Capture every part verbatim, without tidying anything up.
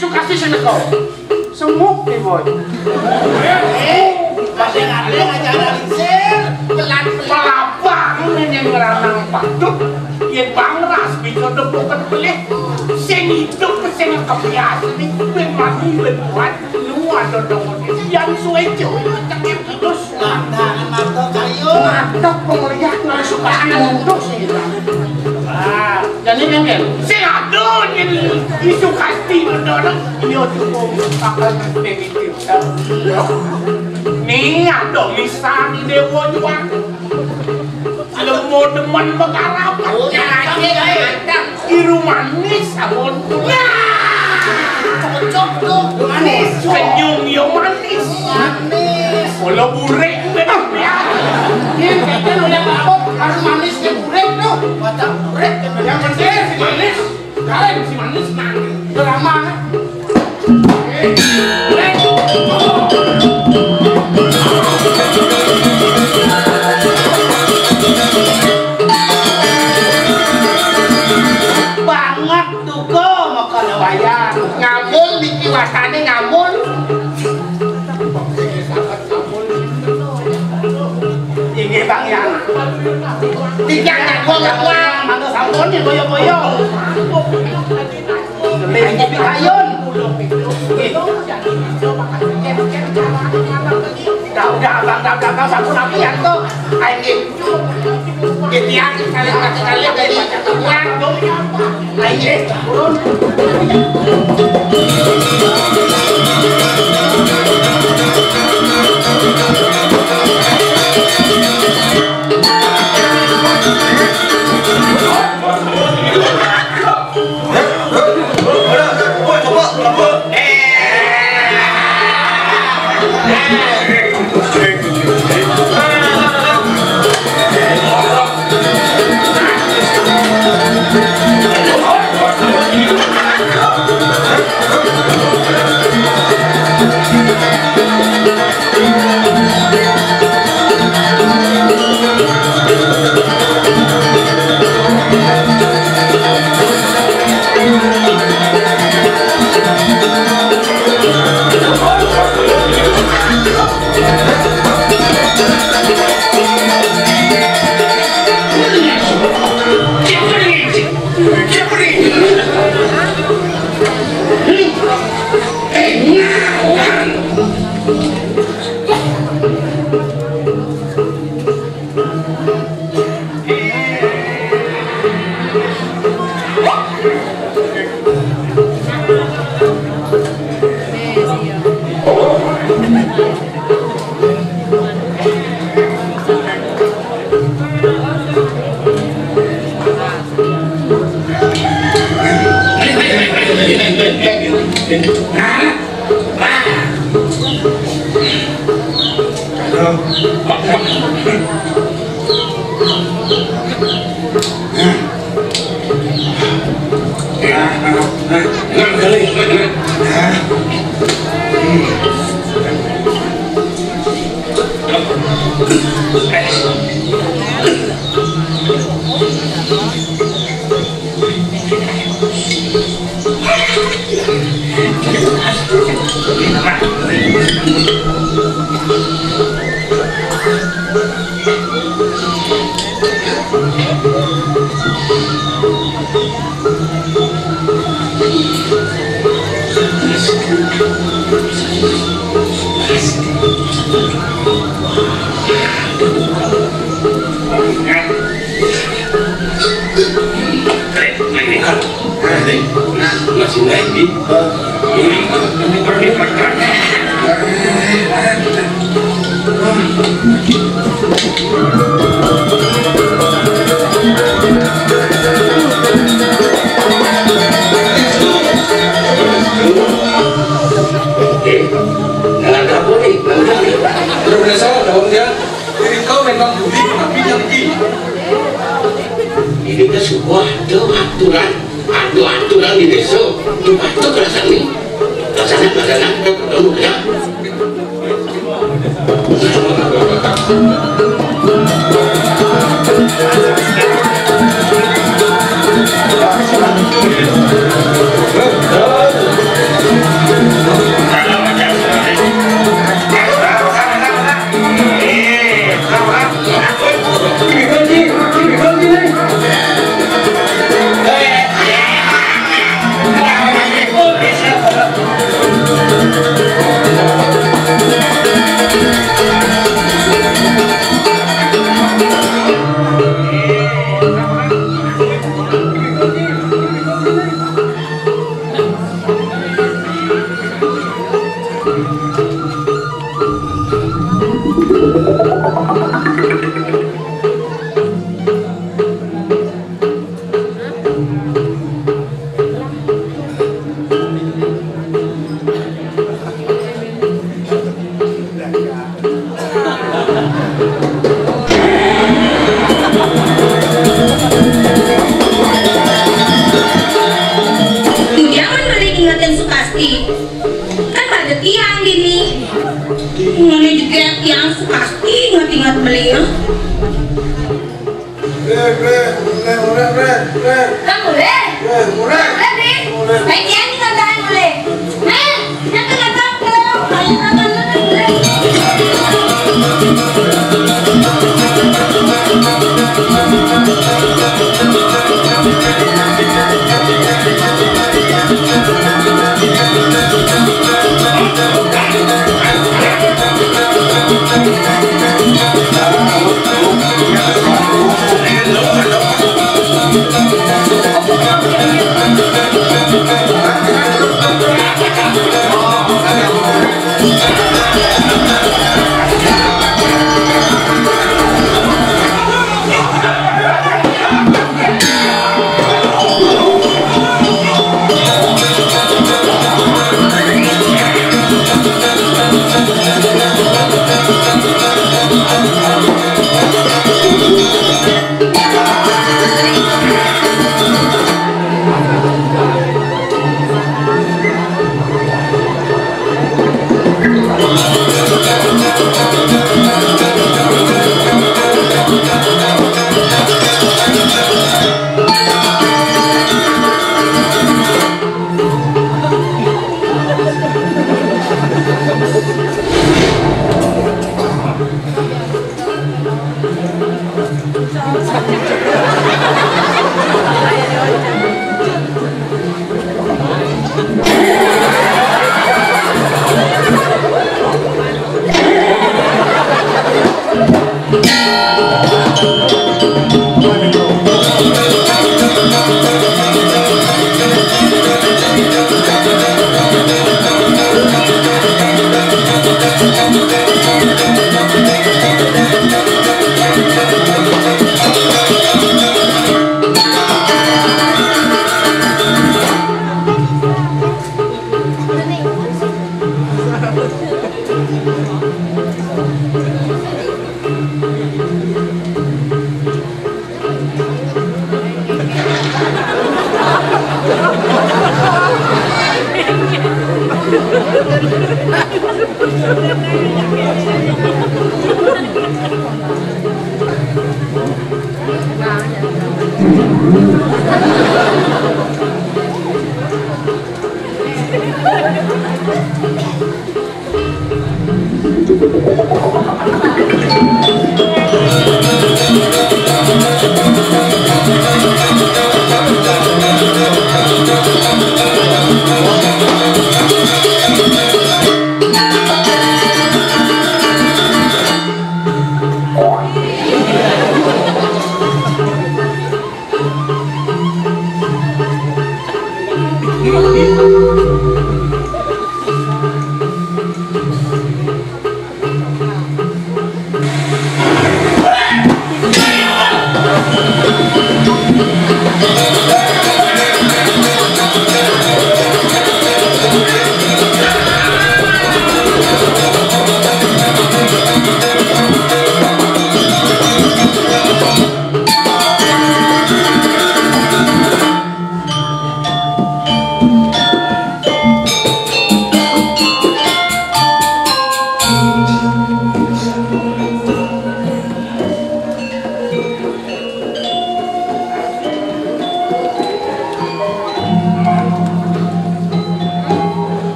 Sukasti sing teko. Semuk iki, Boy. Eh, masih ada acara lingsir, pelan-pelan. Pelabang ini yang ngeranang patut. Yen bangras bisa nepukan pelih. Sing hidup, sing kebiasa nih, ben mati, ben kuat. Lu ada dong, yang suwe jauh, cekir terus. Landangan mata kayu. Mantap, penglihat, nggak suka anak terus, gitu. Ah, jadi kan, kan? Sing ada, yen isu kasti, bener. Iya, cukup. Bakal begitu. Nih, ada misal di Dewa Juang. Lemo demen mengharap. Oh, ya, ya, ya. Iru manis, abon. Nah, cocok tuh. Manis. Senyum yo manis. Manis. Kalau burek, beda ya. Ini kayaknya udah kapok, harus manis ke burek tuh. Macam burek kan. Yang penting si manis. Kalian si manis nang drama. Banget tuh kok, makanya wayang. Ngamun, niki wasane ngamun. Inggih, Bang Yan. Tiga, tiga, tiga, tiga. Mangga sampun, boyo-boyo. Lebih tinggi kayun. Nggih. Dah, udah, Abang, dah, udah, Abang, sampun apian to. Ayo, nggih. Nggih, tiang, kalih, kalih, kalih, kalih. Tiang, dong. Ayo, nggih. Ini kau memang budi, tapi yang ini. Ini ke sebuah aturan, aturan di desa. Itu patut rasanya. Rasanya, rasanya, kamu ya. Pasti. Kan pada tiang gini. Ngene juga tiang pasti ingat-ingat beliau. Bre, bre, mulai, mulai, bre, bre. Kan mulai? Bre, mulai. Mulai, bre. Mulai. Baik, tiang ini nggak tahan mulai. Hah? Yang kena tahu, kalau kayak apa, mulai.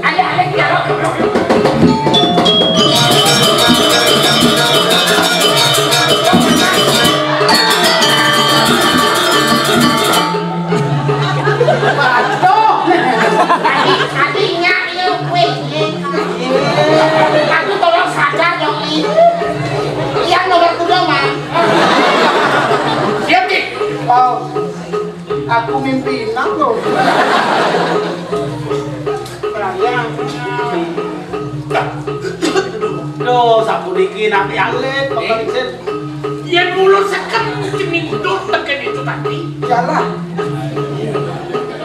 Ayo, ayo, ayo. Waduh. Tadi, tadi nyak ya, weh. Aku tolong sadar dong, Li. Iya, nomor kuda, Mang. Siap, Ki. Oh, aku mimpi enak loh. Sayang. Duh, sapuniki nanti alit, Bapak Isin. Yen mulut seket, Ning utuh teken itu tadi. Yalah.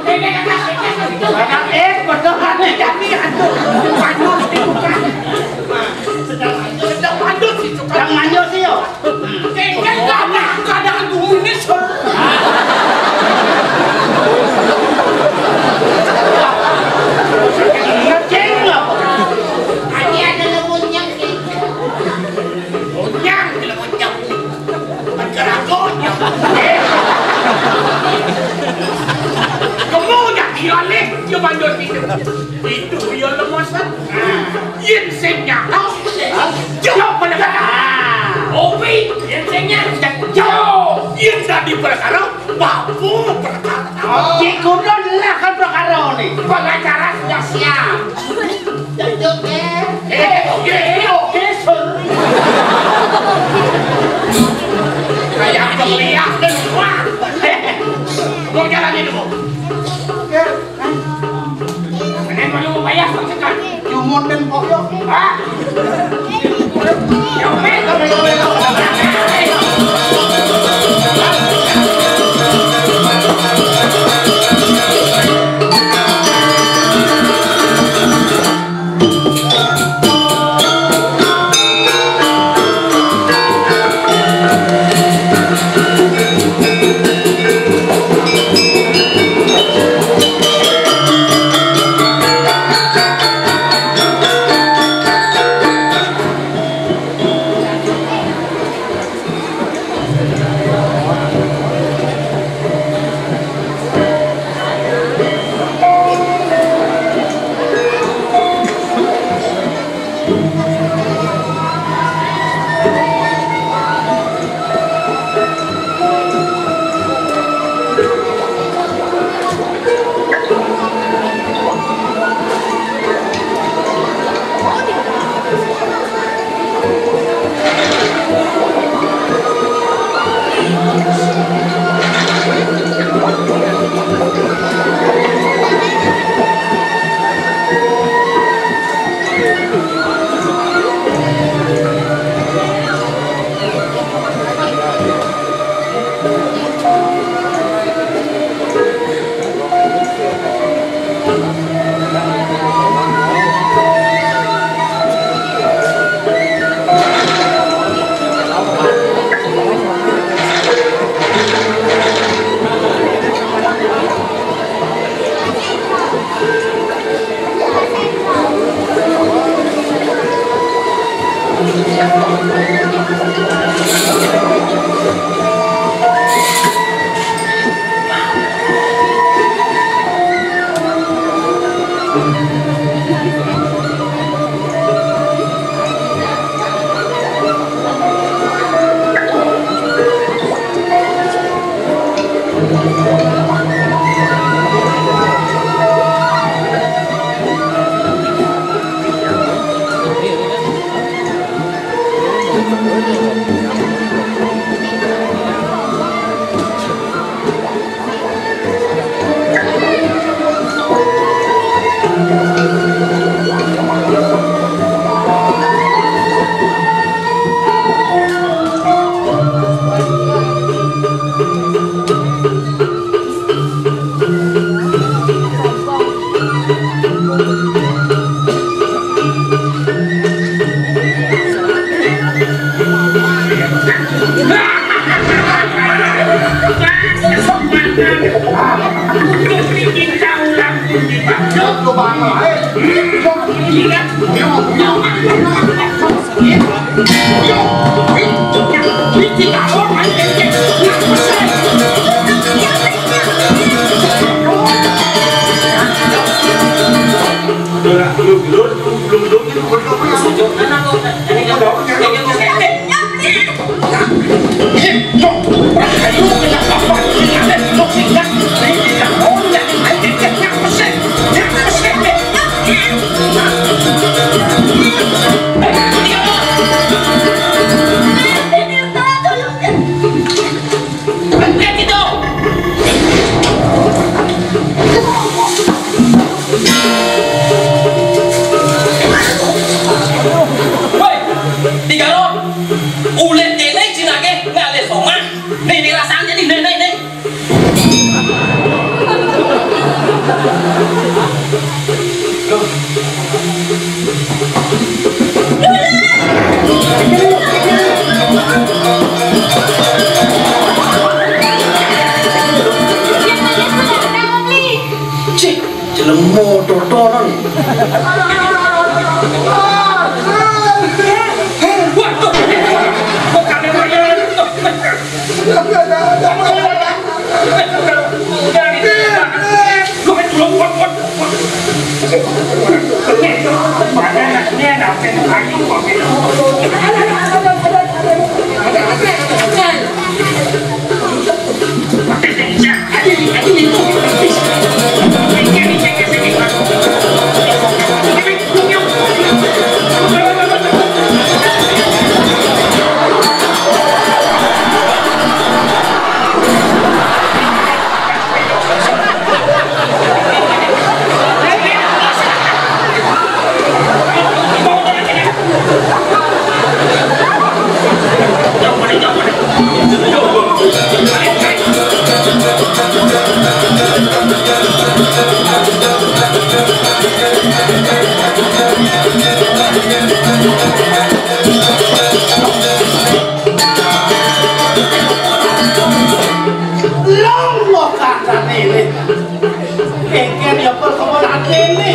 Eh, eh, eh, eh, eh, eh. Anak, eh, beneran nih, kami atuh. Panjus dibuka. Sedang panjus dibuka. Sedang panjus, yo. Kengkeng kada, kada gumunyi, Sur. Ngeceng apa? Tadi ada lembutnya, Keng. Onyang, jelema jago. Pancaragon, ya. Kamu nya dialek, ya, banjur gitu. Itu dia lemesan. Yen sing nyata, jawab pada kata. Opi, yen sing nyata, jawab. Yen tadi perkara, bapu perkara. Cik Gundul lah kan perkara ni. Pengacara sudah siap. Duduk, eh. Eh, oke, oke, Sur. Kayak pemilihan dan semua. Mau jalanin dulu. Ini perlu bayar, Pak Sekar. Cumut dan pok, yuk. Ah. Longgo kandhane iki. Engken ya pertemuan atene.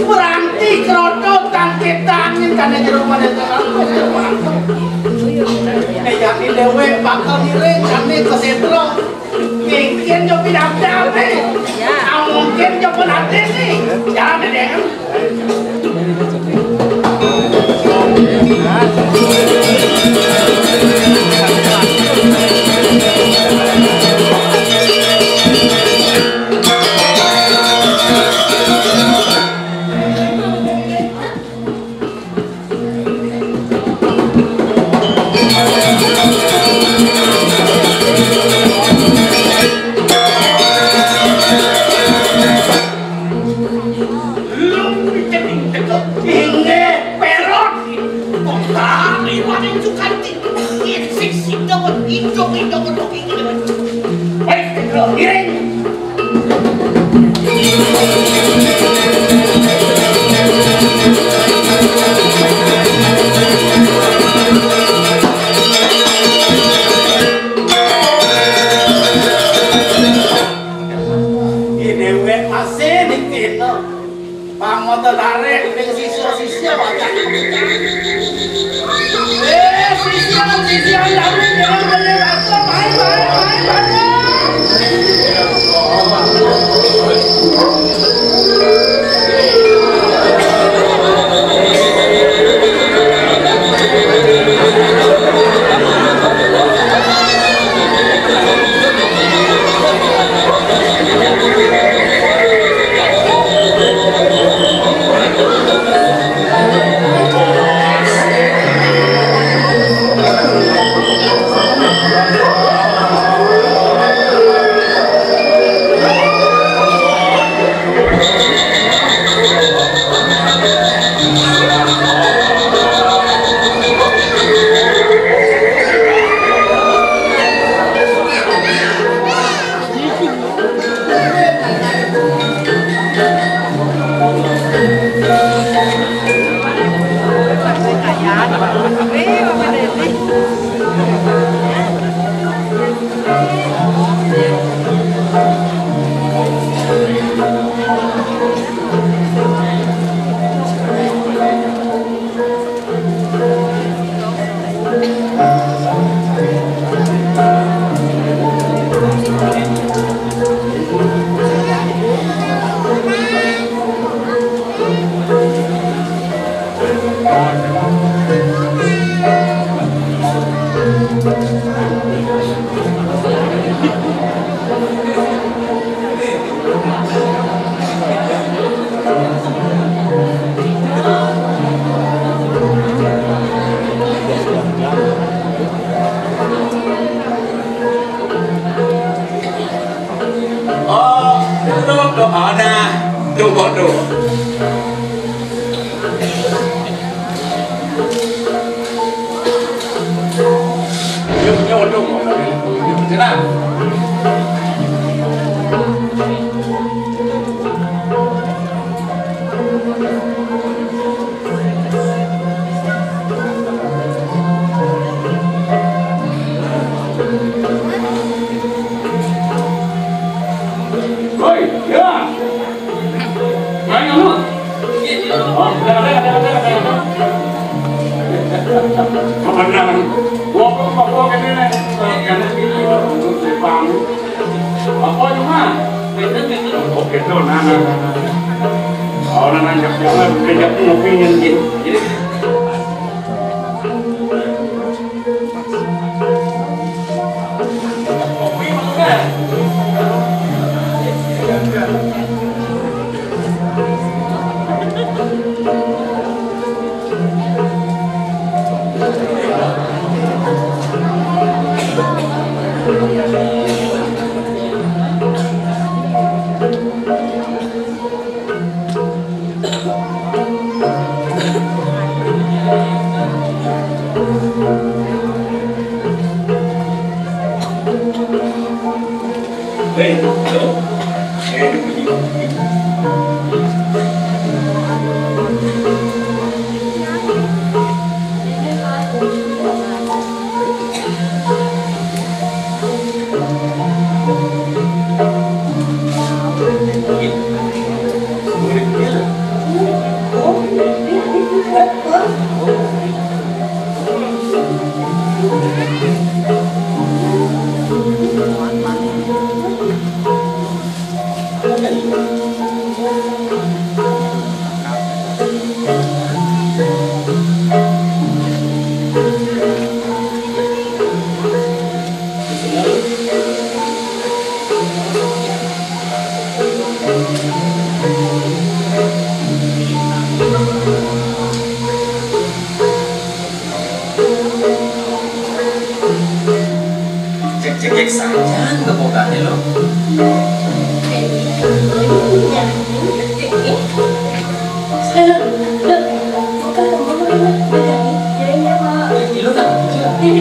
Meranti kroto tangkit tangin kane jero maneh tenan. Nek yani dhewe bakal ngiring kane ke sentro. Engken ya pindah-pindah ati. Ya. Mungkin ya penatene. Ya, Deden. Lung cening teko. Inggih, perot. Kok kari waning Sukanti. Yen sing sida wong indung-indung tok iki. Wis, teko, iring. Ini wek masih dikira. Pamata tarik ning sisya-sisya wajah. Eh, sisya, sisya, lami jangan boleh rasa, baik, baik, baik, baik. Oh, duduk, duduk. Oh, nah. Duduk, duduk. Yuk, yuk, duduk. Tenang. Hoi, ya. Ayo, lu, Itu, nah, nah, nah, nah. Oh, nah, nah, jangan, jangan, jangan ngopi, jangan. Jadi, Cek-cek saja nggak mau gade lo. Ilu tak? Ilu,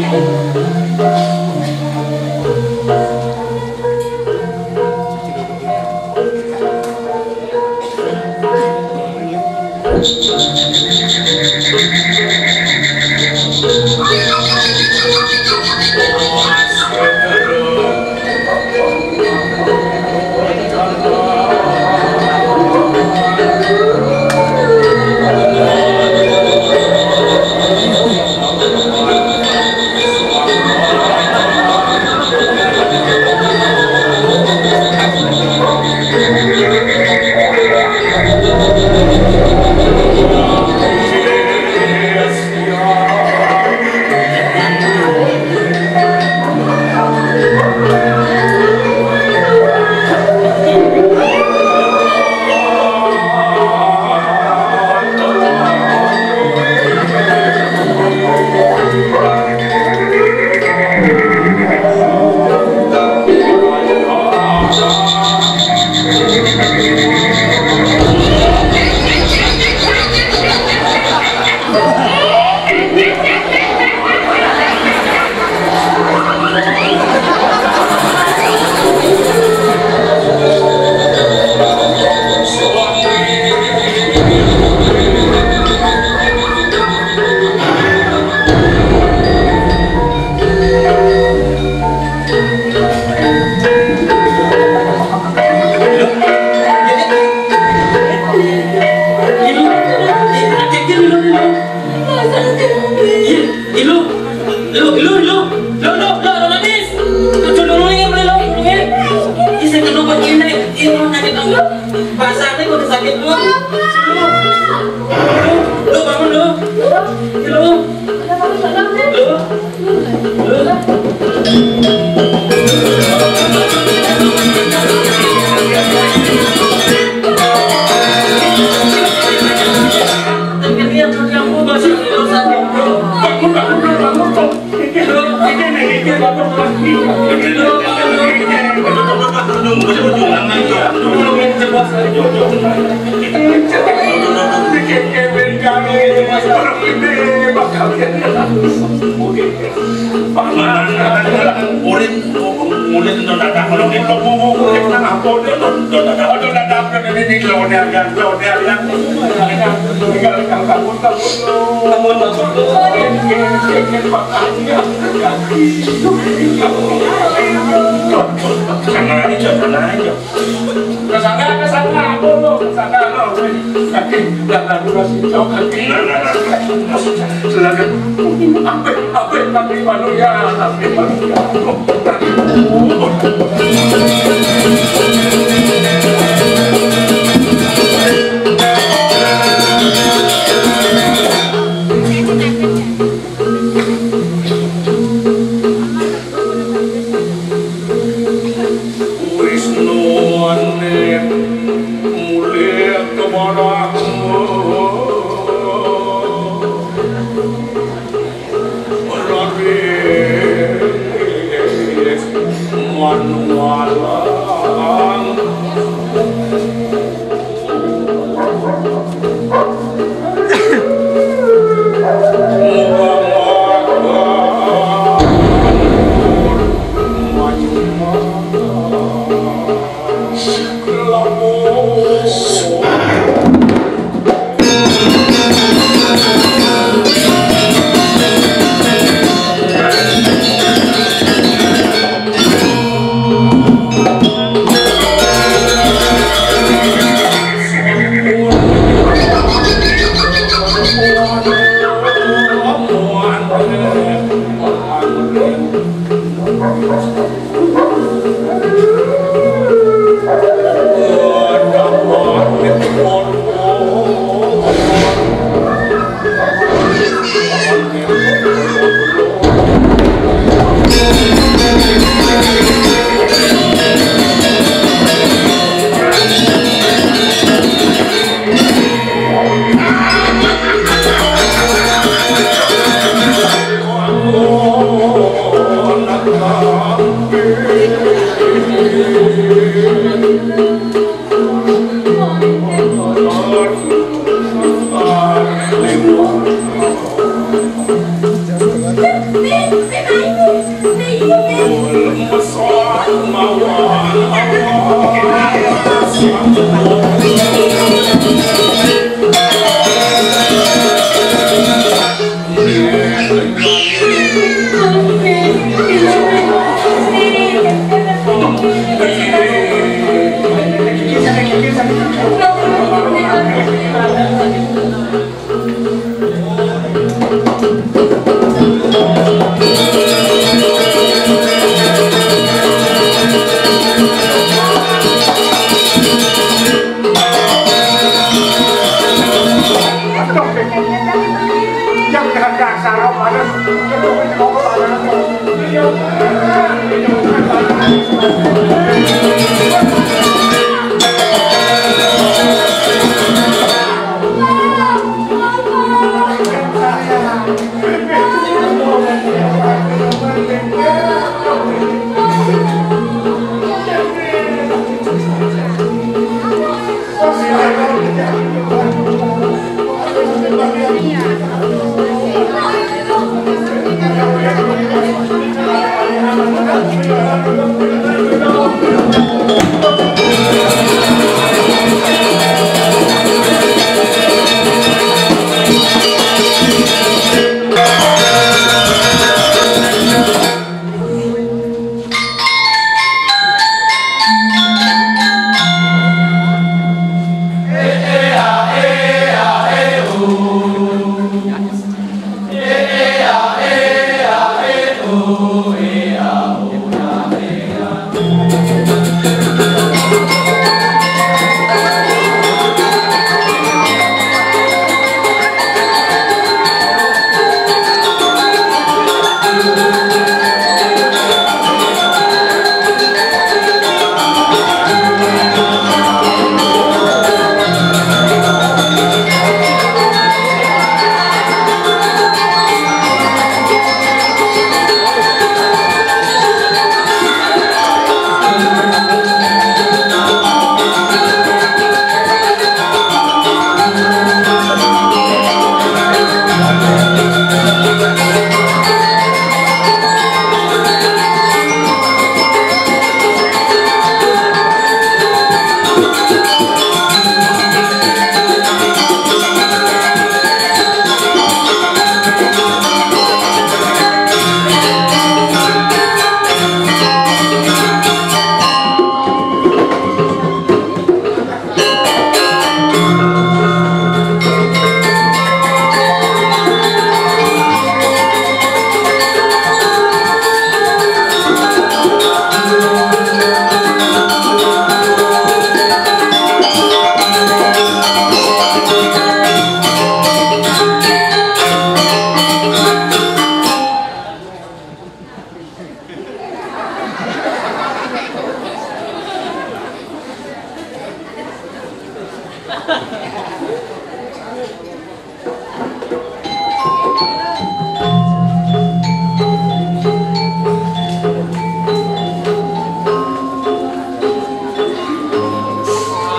ilu, ilu, ilu, ilu, ilu, ilu, ilu, ilu, ilu, manis. Lucu dulu ya, boleh lo, dulu ya. Ih, saya kena buat ini, ini mau sakit dong. Perasaan saya udah sakit dulu. Lu, lu, lu bangun dulu. Lu, lu. Urin, urin, udah datang, kalau kita mau, mau, mau, kita nggak mau, udah, udah, udah datang, udah datang, udah ini, ini, kalau udah ada, kalau udah ada, tinggal, tinggal, bangun, bangun, bangun, bangun, bangun, bangun, sana aja, sana aja. Kesana, kesana, aku lo, kesana lo, weh. Kaki, dan lalu masih jauh kaki. Silakan. Apa, apa, tapi manusia, tapi manusia.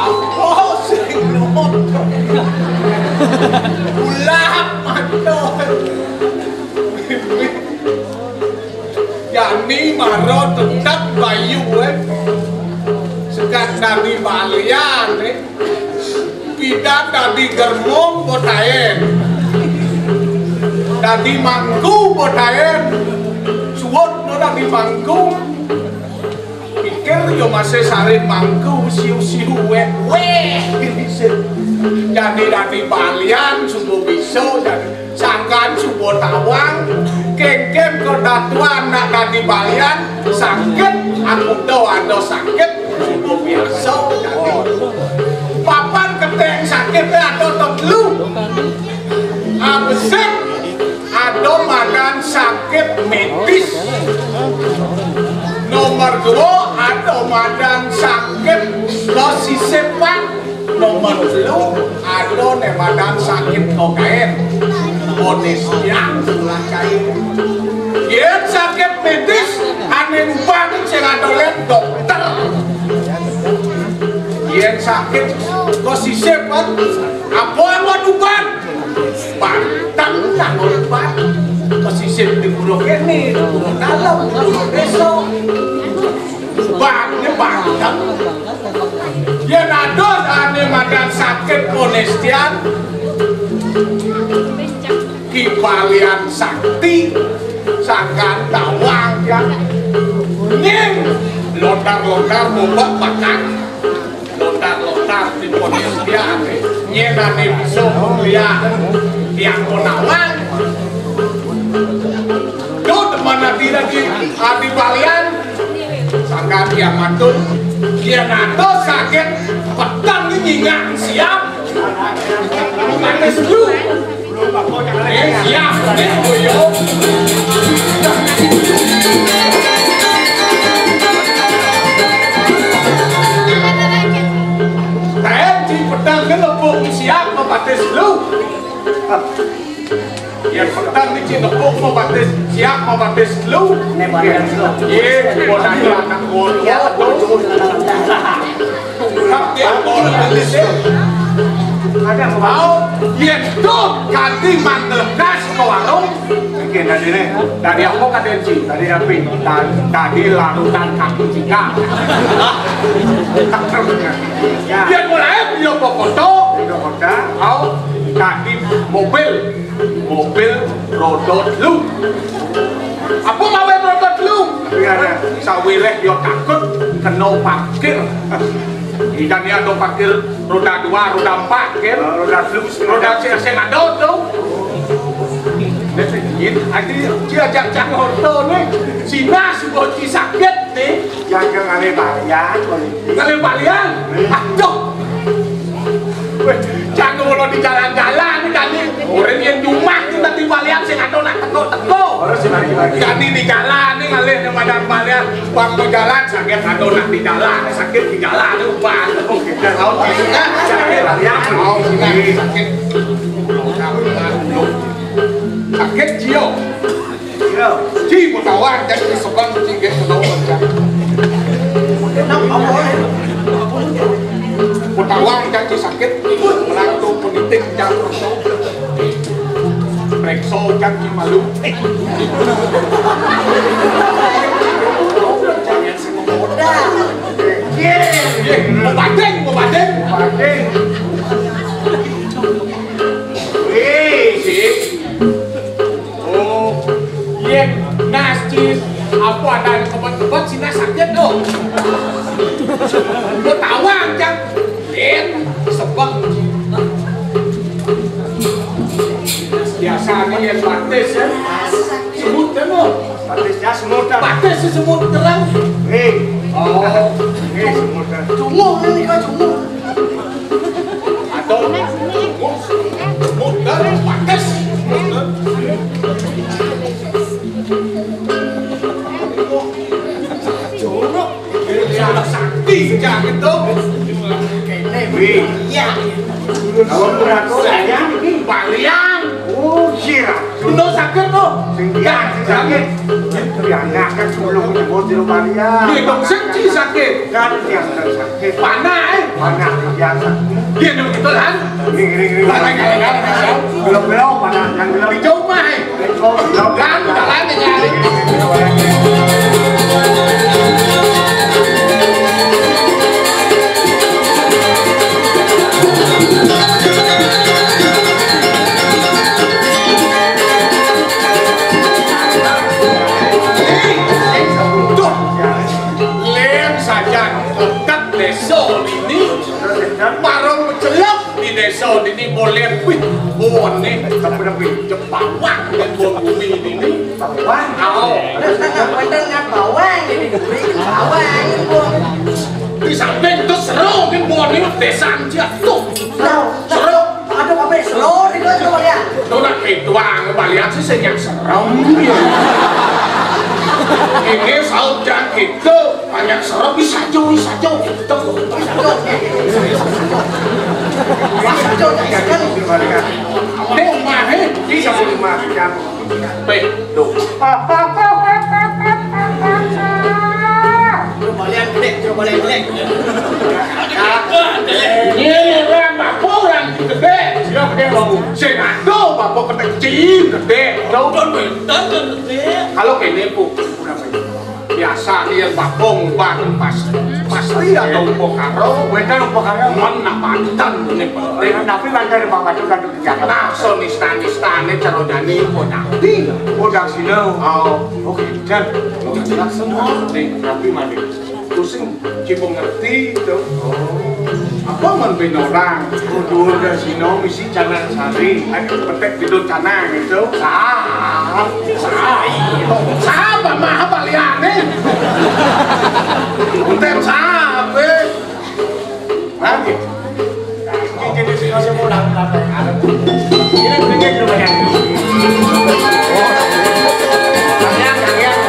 Apa sing nonton? Ulah manut. Jani mara tetep bayu, eh. Sekat dadi balian, eh. Pidan dadi germong botaen. Dadi mangku botaen. Suwun no dadi mangku. Pikir yo masih sare mangku siu-siu weh. Weh. Jani dadi balian suba bisa, jani sangkan suba tawang. Kéngkén kadatuan nak dadi balian, sakit, akuda ada sakit, biasa. Papan keténg sakité ada telu. Abesik, ada madan sakit medis. Nomor dua, ada madan sakit kasisipan. Nomor telu, ada né madan sakit kokain. Onis yang tulah kain. Yén sakit medis, ané uban sing ada lén dokter. Yén sakit kasisipan, apa amat uban? Pantang nang uban. Kasisip di guru kéné, di guru dalem, di guru désa. Ubané pantang. Yén ada ané madan sakit ponestian, Ki Balian Sakti, sangkan tawang ya. Ning lontar-lontar mombak pakan. Lontar-lontar di ponestian. Yén ané bisa kuliah tiang ponawang. Duh, teman ati lagi, ati balian. Sangkan tiang matur, yén ada sakit peteng nyingak siap. Manis lu. Eh, siap, eh, boyo. Kayak di peteng kan lembung siap, mabatis lu. Yén peteng niki nepuk mabatis, siap mabatis lu. Né balian lu. Yé, modal anak ngono. Ya, betul. Tapi apa nulis? Ada apa? Mau, yén tuh ganti manglekas ke warung. Oke, tadi né. Tadi apa kata Ci? Tadi apa? Tadi, tadi larutan kaki Cika. Ya. Yén mulai dia foto. Dia foto. Mau, tadi mobil. Mobil roda telu. Apa mawé roda telu? Iya, ada. Sawiréh ya takut kena parkir. Ikan ya ada parkir roda dua, roda empat, kan? Oh, roda telu, roda sing, sing ada tuh. Dia sing, adi, dia ajak cang hoto nih. Cina sudah sakit nih. Yang ngalih balian, ngalih balian. Aduh. Wéh, jangan kalau di jalan-jalan nih, kali. Orang yang jumah tuh nanti balian sing ada nak teko-teko. Orang sing lagi-lagi. Jadi di jalan nih, ngalih yang madan balian. Waktu jalan sakit ada nak di jalan, sakit di jalan tuh, Pak. Kita tahu, sakit balian. Sakit. Sakit jiwa. Iya. Ci, mau tawang, Ci, sebang, Ci, gak mau, Ci. Mau tawang, Ci, sakit, melantong, penitik, Ci, perso. Periksa, Ci, malu. Iya, iya, mau banding, mau banding. Banding. Wih, sih. Oh, yén nascis apa ada kebet-kebet sina sakit tuh. Mau tawang, Cang. Yén sebeng. Biasanya yén batis ya. Semut kan, loh. Batisnya semut, kan? Batis si semut terang. Hei. Oh. Hei, semut, kan? Cunguh ini kan cunguh. Atau muter pates. Jorok. Salah sakti, jangan dong. Wih. Iya. Kalau berat saya, balian. Oh, iya. Bener sakit tuh. Sing dia sing sakit. Dia anak kan sulung nyebut di rumah dia. Dia dong sing sakit. Kan dia sedang sakit. Panah, eh. Panah dia sakit. Dia dong gitu kan. Ring, ring, ring. Belum, belum, panah yang belum. Di rumah, eh. Belum, belum. Kan, jalan, jalan. Lén sajan tetep désa lini, marang macelep di désa. So, dini boleh, wih, bon nih, tapi lebih Jepawang dan bon bumi ini. Bawang? Oh. Terus nggak bener nggak bawang ini, diberi bawang ini, bon. Di samping itu seru, ini bon ini desa jatuh. Seru. Aduh, apa ya? Seru itu, coba lihat. Itu nak itu, Bang, balian sih saya yang serem. Ini saut yang itu. Banyak serem, bisa jo, bisa jo. Gitu. Bisa jo. Bisa jo, bisa jo. Ini rumah, eh. Ini siapa rumah? Pe, tuh. Coba lihat, Dek. Coba lihat, Dek. Ini orang apa orang gede? Sila gede, Bang. Sing ado, Bapak ketek kecil, gede. Jauh kan, gede. Kalau kene, Bu, biasa nih yang babong bareng pas, pasti ada upakara. Wétan upakara. Men nak banten ini penting. Tapi banten Bapak itu kan di Jakarta. Nah, so nista-nistane cara jani upo nanti. Udah sini. Oh, oke. Dan, jelas semua. Nih, tapi mandi. Pusing, cipung ngerti itu. Apa men ben orang? Kudu udah sini, misi canang sari. Ada petek gedung canang itu. Sah. Sah. Sah, apa mah, apa liane? Unten sah, apa? Hah? Ini jenis masih pulang, apa yang ada? Ini pentingnya di rumahnya. Yang, yang, yang.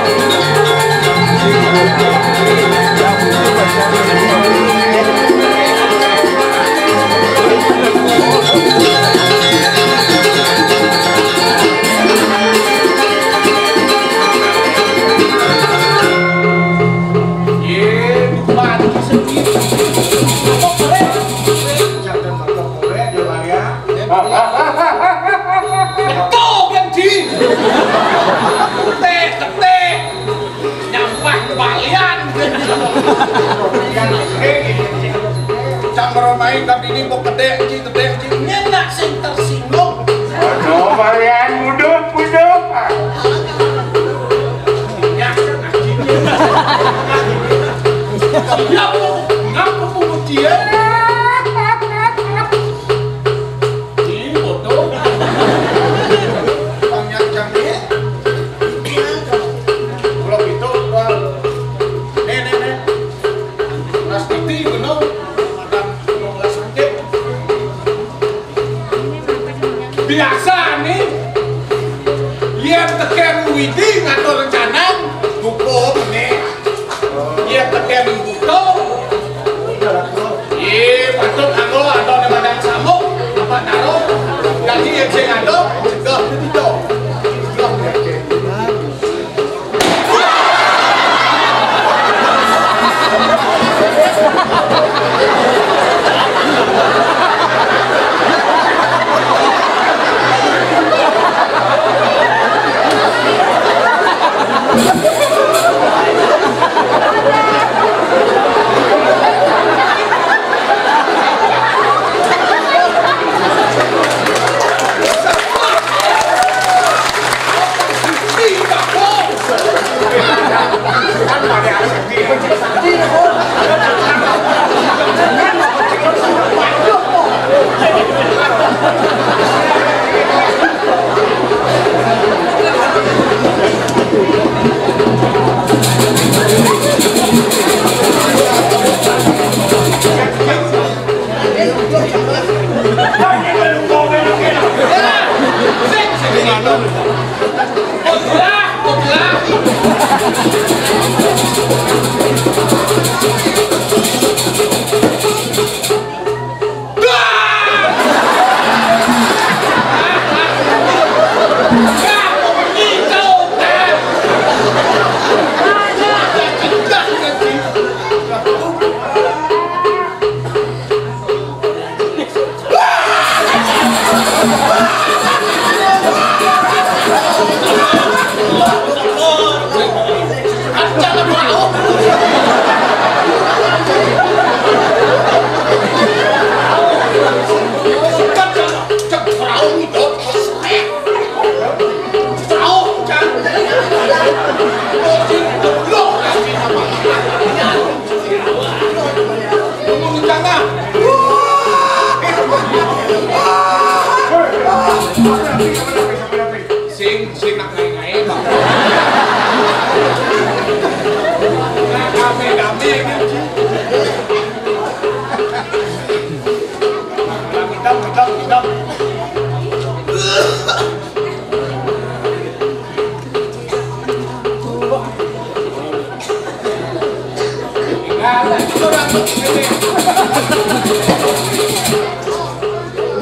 Ye, lupa sedikit. Apa korek? Jangan makan korek, ya, Bang, ya. Betul kan, Ji? Ketik, ketik. Nyampah kembalian. Cang romai kami ini mau kedek, Ji, kedek, Ji. Nyenak sing tersinggung. Aduh, kalian muduk, muduk. Ya, Ji. Ngapa, ngapa pungut dia? Ih, bodoh. Panjang canggih. Kalau gitu, Bang. Nih, nih, nih. Mas Titi, bener. Ada dua belas sakit. Biasa nih. Yén tekén Widi ngatur rencana, dukung nih. Yén tekén buta, ih, patut aku atau di badan samuk, apa taruh, jadi yén sing ada, cegah itu.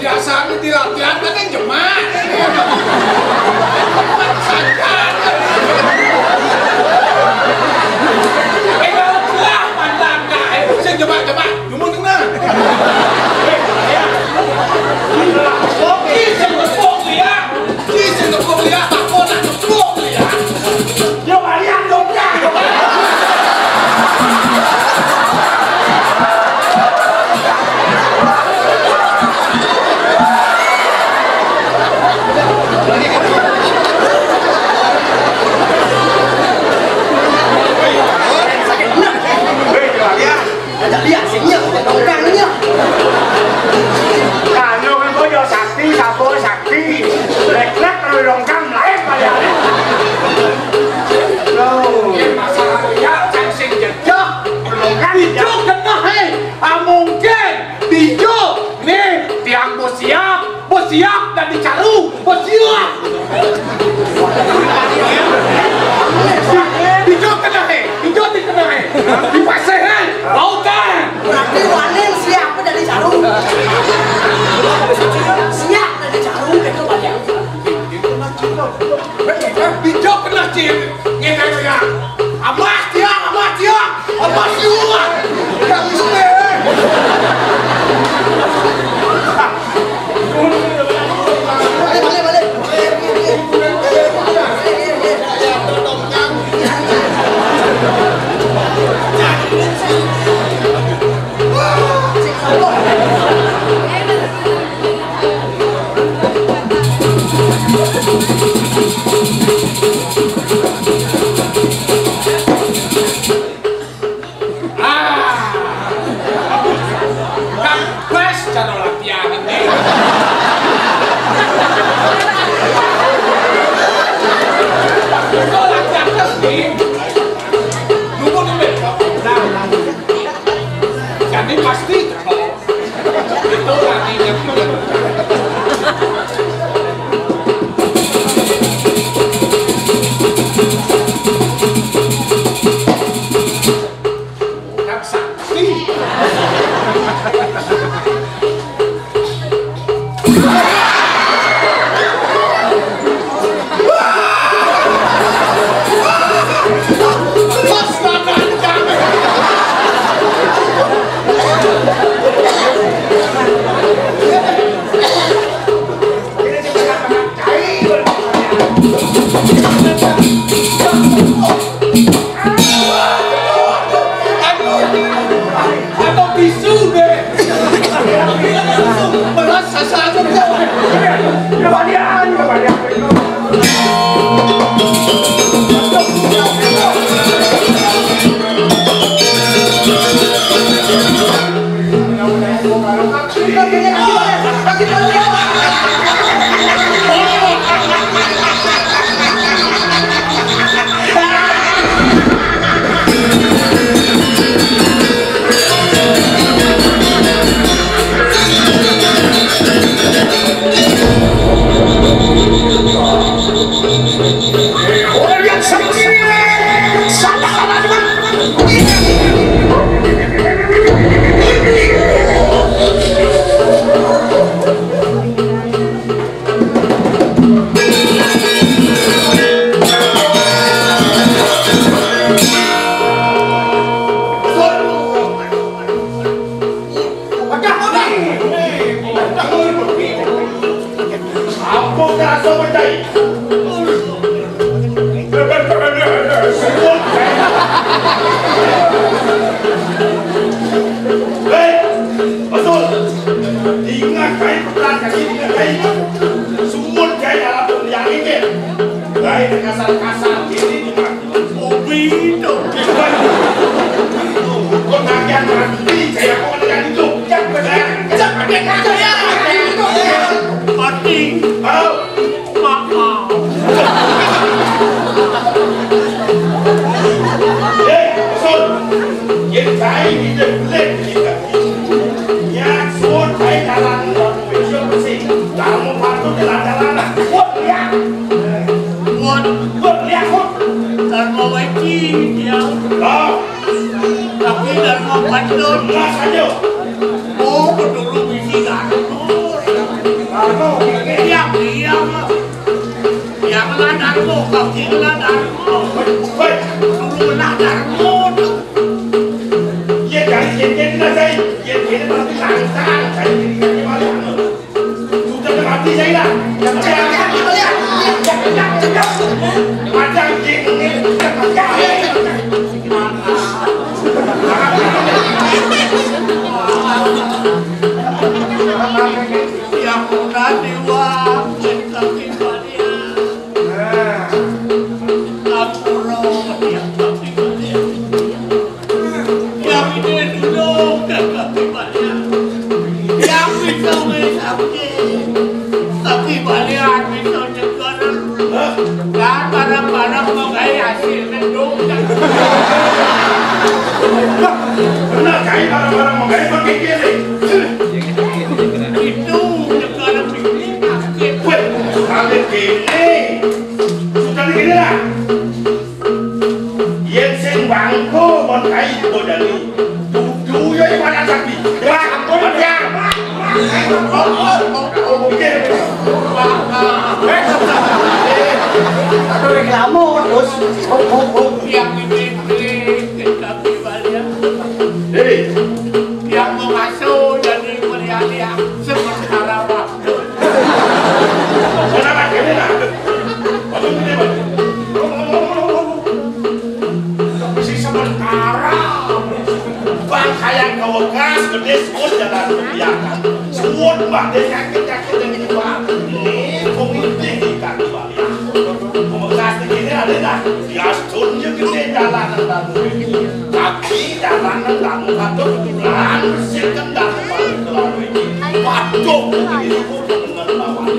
Biasanya di latihan kan yang jemak. Sangkan. Eh, kalau belah pandang, nah, eh, sing jemak-jemak. Nyumun tengah. Oke, sing tepuk ya. Ci sing tepuk ya, takon nak tepuk ya. Yo, kalian dong ya. Hei, ya. Ajak lihat sini, ajak dongkang ni. Kalau kan kau jual sakti, sabar sakti. Lek-lek kalau dongkang, lain kali ada. Tuh. Masalah dia, cacing jejak. Dongkang, ijo kena, hei. Ah, mungkin. Ijo. Nih, tiang bos siap. Bos siap dan dicaru. Bos siap. Ijo kena, hei. Ijo dikena, hei. Dipaseh, hei. Lautan. Berarti wanin siap dan dicaru. Siap dan dicaru, itu banyak. Bijak kena cil. Ngene ya. Abah dia, abah dia, abah dia. Ya, bisa deh. Balik, balik, balik. Ah, kan pas cara latihan ini. Itu latihan resmi. Dulu nih, nah, jadi pasti. Atau bisu deh. Beras sasaran. Apa kerasa percaya? Hei, betul. Ingat kai peperan kaki, ingat kai. Sumut kai dalam pemilihan ini. Kai kasar-kasar ini juga. Ubi itu. Kau kagian mati, kayak kau dengan itu. Jangan, jangan, jangan, jangan. Mati. Halo. Maaf. Hei, Sun. Yen kae ngidek belik, ngidek. Ya, Sun, kae jalan, wis bersih. Kamu patut jalan-jalan. Wot, lihat. Wot. Wot, lihat, Wot. Darma weci, ya. Oh. Tapi dari Betul. Mas aja. Oh, kedulu bisi garuk. Garuk. Diam, diam. Yang kena darbo, kaki kena darbo. Woi, dulu kena darbo tu. Ye, dari cincin kena saya. Ye, dia pasti langsang. Saya jadi kaki balik. Sudah mati saya dah. Macam gini. Yang udah diwa, tapi balik. Ampura, ya, tapi balik. Yang ini dulu, tapi balik. Yang itu, tapi balik, bisa juga. Kan barang-barang menggai hasil mendung. Benar, kai barang-barang menggai pakai kiri. Itu negara pilih, sakit. Weh, sampai kiri. Sudah begini lah. Yen sing bangko mon kai bodani. Dudu ya ibarat sapi. Ya ampun ya. Aduh, reklame terus. Yang ini, tapi balik. Hei. Yang mengasuh jadi meriah-riah sementara waktu. Kenapa gini lah? Maksudnya apa? Mesti sementara. Bang kayak kawekas gede suut jalan kebiakan. Suut mbah deh sakit-sakit dan ini bang. Ini pemimpin di kaki bang. Kawekas di sini ada dah. Bias tunjuk gede jalan dan tapi jalan dan kamu satu bulan bersihkan dan balik ke lalu ini. Waduh, ini pun dengan lawan.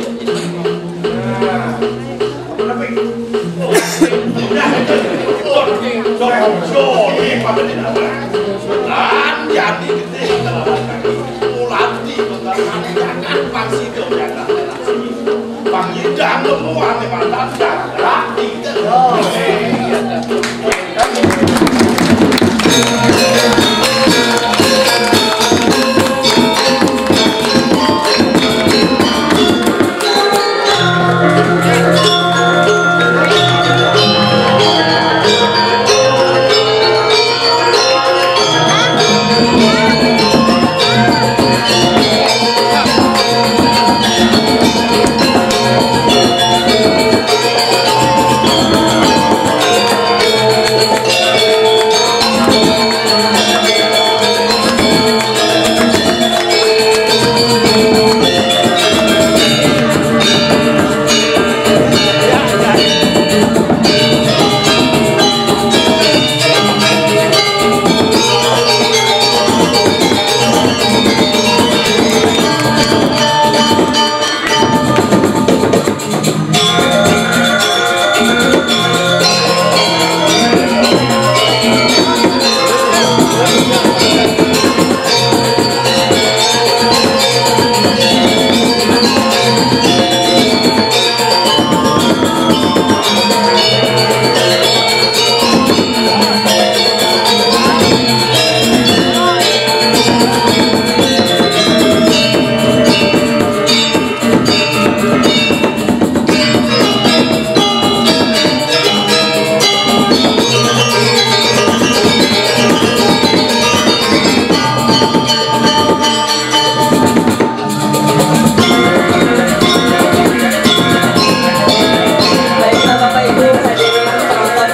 Baiklah, Bapak Ibu, hadirin penonton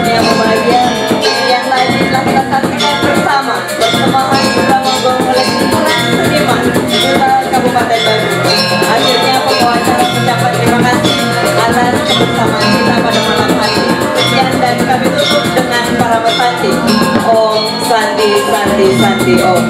yang berbahagia, yang tadi telah kita saksikan bersama persembahan Drama Gong oleh Himpunan Seniman Kota Kabupaten Bandung. Akhirnya, pembawa acara mengucapkan terima kasih atas kebersamaan kita pada malam hari. Sekian, dan kami tutup dengan para pesanti. Om Santi, Santi, Santi, Om.